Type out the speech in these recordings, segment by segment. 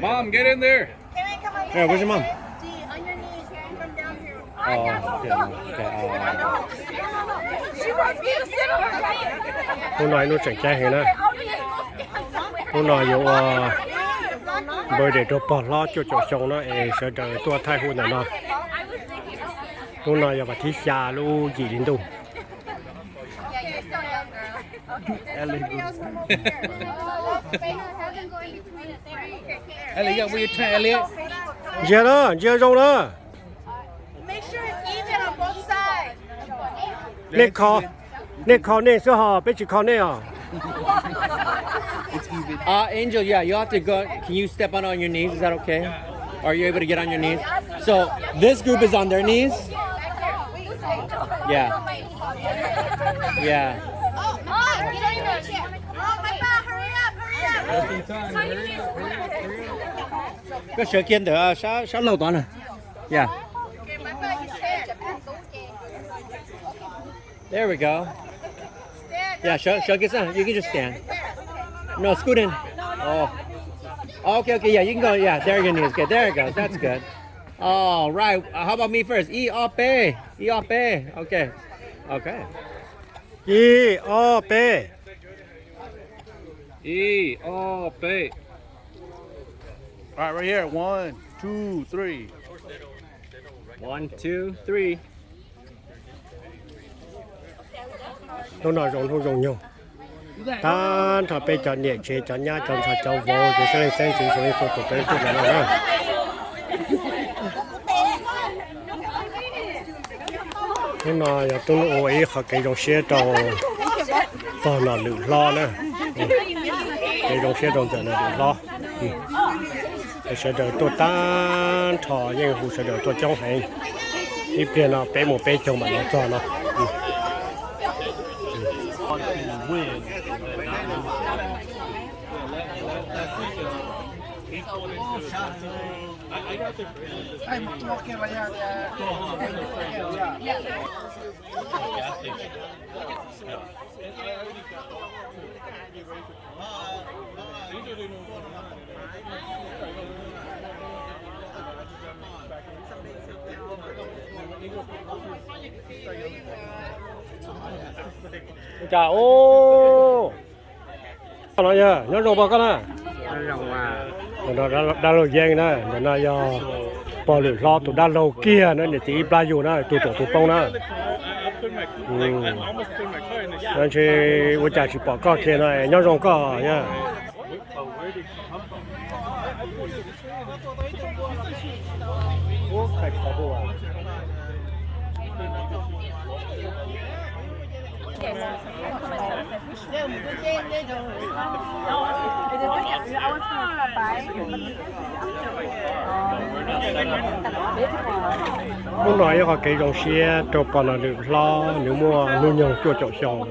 Mom, get in there. Hey, where's your mom? Oh, okay, okay, oh. Hnub no ib hnub tseem ceeb heev na. Hnub no yuav ua birthday rau pog hlob cuaj caum xyoo na es sawv daws tuaj thaij hu ntawm no. Hnub no yog vas thib xya lub yim hli ntuj. Ntsia na, ntsia zoo na. Nej kho, nej kho nej xwb hos peb tsis kho nej os. Uh, Angel, yeah, you have to go. Can you step on, on your knees? Is that okay? Are you able to get on your knees? So this group is on their knees. Yeah. Yeah. Koj sawv kiag ntawm sab, sab laug tod na. Yeah. There we go. Yeah, sawv, sawv kiag xwb. You can just stand. No, scoot in. Oh. Okay, okay, yeah, you can go. Yeah, there your knees. Okay, there it goes. That's good. All right. Uh, how about me first? Ib, ob, peb. Ib, ob, peb. Okay. Okay. Ib, ob, peb. Ib, ob, peb. All right, right here. One, two, three. One, two, three. Hnub no zoo hnub zoo nyoog, tag nrho peb cov niam tsev cov nyab cov ntxhais cov vauv ces xeeb leej xeeb ntxwv txhua leej txhua tus peb tuaj ntawm no na. Hnub no yog hnub ua ib qho kev zoo siab rau pog nom lwm hlob na, kev zoo siab rau ntxawm nom lwm hlob. Sawv daws tuaj tag nrho yeej hu sawv daws tuaj coob heev. Ib pliag no peb mus peb caug mam los txog no. Cas ub, no yog nyob zoo pog koj na. Dab laug yeeb na, ntawm no yog pog lwm hlob tus dab laug kiag na, niam txiv ib plab yug na, tus tsoom tus poob na. Ntshe ua cas tsis pom koj kiag no, nyob zoo koj yog. Hnub no ib qho kev zoo siab rau pog nom lwm hlob nws muaj hnub nyoog cuaj caum xyoo.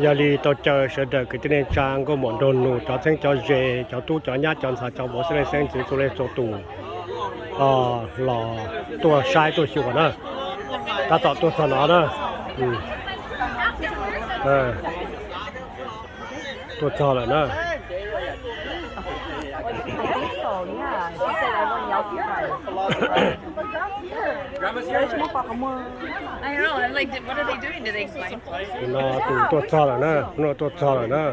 Yog li tau caw sawv daws kwv tij neej tsa nkauj muam nraug nus cov txheeb cov ze cov tub cov nyab cov ntxhais cov vauv xeeb leej xeeb ntxwv txhua leej txhua tus los tuaj saib tuaj xyuas na. Tab tom tuaj txog no na. Tuaj txog lawm na. Tus no tus tuaj txog lawm na, tus no tuaj txog lawm na.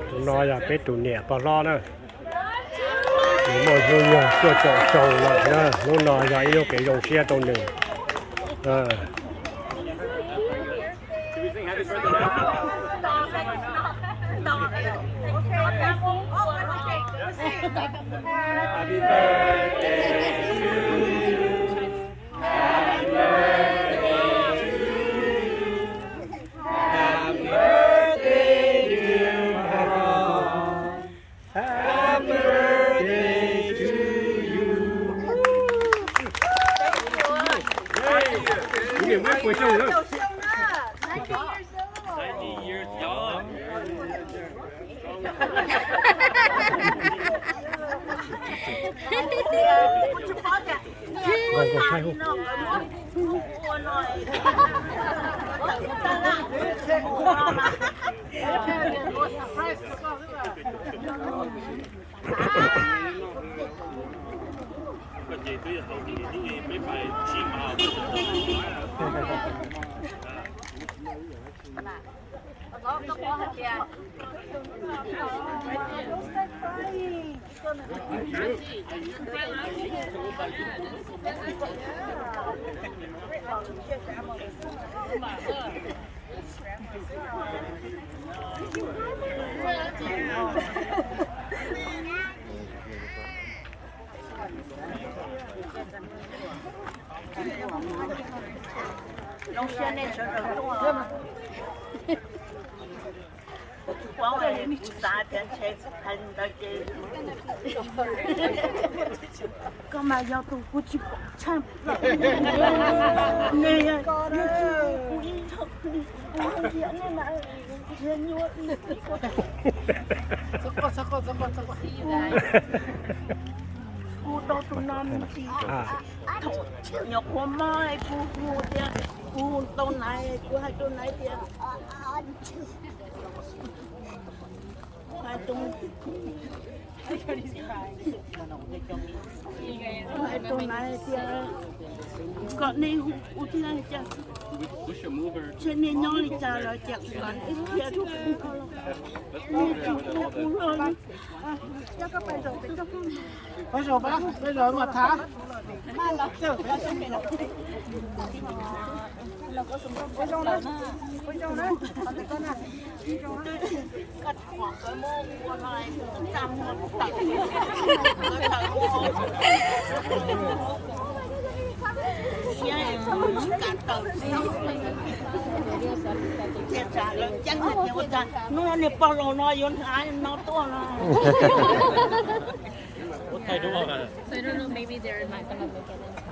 Tus no yog peb tus niam pog hlob na. Nws muaj hnub nyoog cuaj caum xyoo lawm na, hnub no yog ib lub kev zoo siab rau nws. Zoo siab nej sawv daws tuaj. Kuv tsis paub, kuv xav tias ntshe hais li ntawd ces koj mas yog tus kuv tsis pom tshaj plaws. Nej yog kuv ib txhia, kuv ntsia nej mas ntshe nyuaj li. Kuv tau tus no me ntsis, thaum nyuam qhuav mob kuv hu tias, kuv hu tau naiv, kuv hais rau naiv tias, hais rau, hais rau naiv tias kom nej hu kuv thiab cas, ntshe nej nyob li cas los cas kom nej qhia rau kuv, nej tsis hlub kuv los li. Peb zaum mas thav. Hnub no niag pog laus no yuav hnav no tuaj no. So I don't know, maybe they're not gonna make it in time.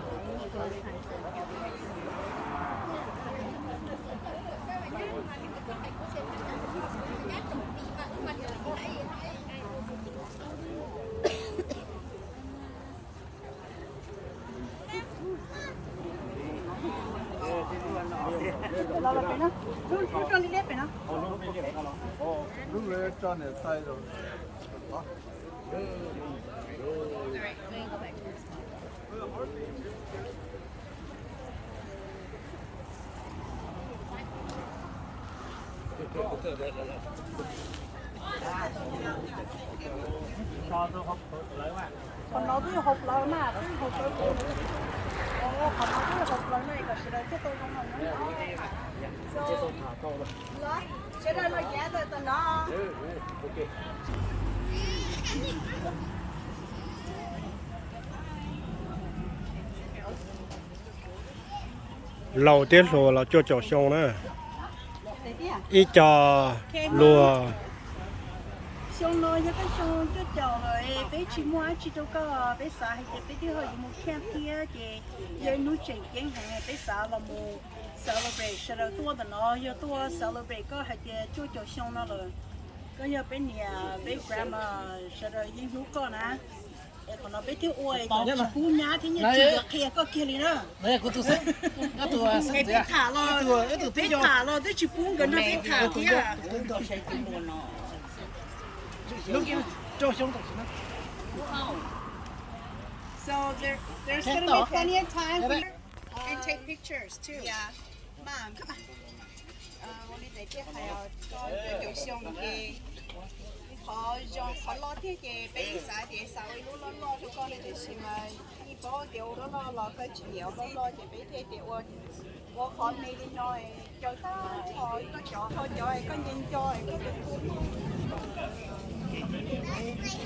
Qhov no twb yog hauv plawv mas, twb yog hauv plawv, qhov no twb yog hauv plawv na, kom sawv daws thiaj tau zoo heev na. Sawv daws los yav tawm tom no. Laus thiab hluas los cuaj caum xyoo na. Ib co luag. Xyoo no yog koj xyoo cuaj caum lawm, peb tsis muaj dab tsi rau koj, peb xav hais tias peb twb ho yuav mus camp thiab ces yog ib hnub tseem ceeb heev, peb xav los mus celebrate, sawv daws tuaj ntawm no yog tuaj celebrate koj hais tias cuaj caum xyoo no lawm. Koj yog peb niam peb grandma, sawv daws yeej hlub koj na. Es qhov no peb twb ua es tsis pub nyab thiab nyiaj txiag yuav qhia koj kiag li na. Es peb tham los, peb tham los twb tsis pub nkawd nrog peb tham thiab. So there, there's gonna be plenty of time for you and take pictures too. Yeah. Mom, come on. Ua li ntawd thiaj hais tias koj cuaj caum xyoo ces qhov zoo qhov loj thiab ces peb xav tias xav ua ib lub loj loj rau koj li, tiam sis mas yeej paub tias ua loj loj los koj tsis nyiam ua loj loj ces peb thiaj tias ua, ua qhov me li no es caw tag nrho koj cov, thaum cov es koj nco nco es koj tus tub.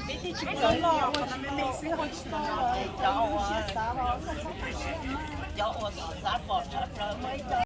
Peb thiaj tsis ua loj loj, ua qhov me me xwb ho tsis tau los cov uas siab xav los koj txhob, cov uas xav pom tshaj plaws muaj ib co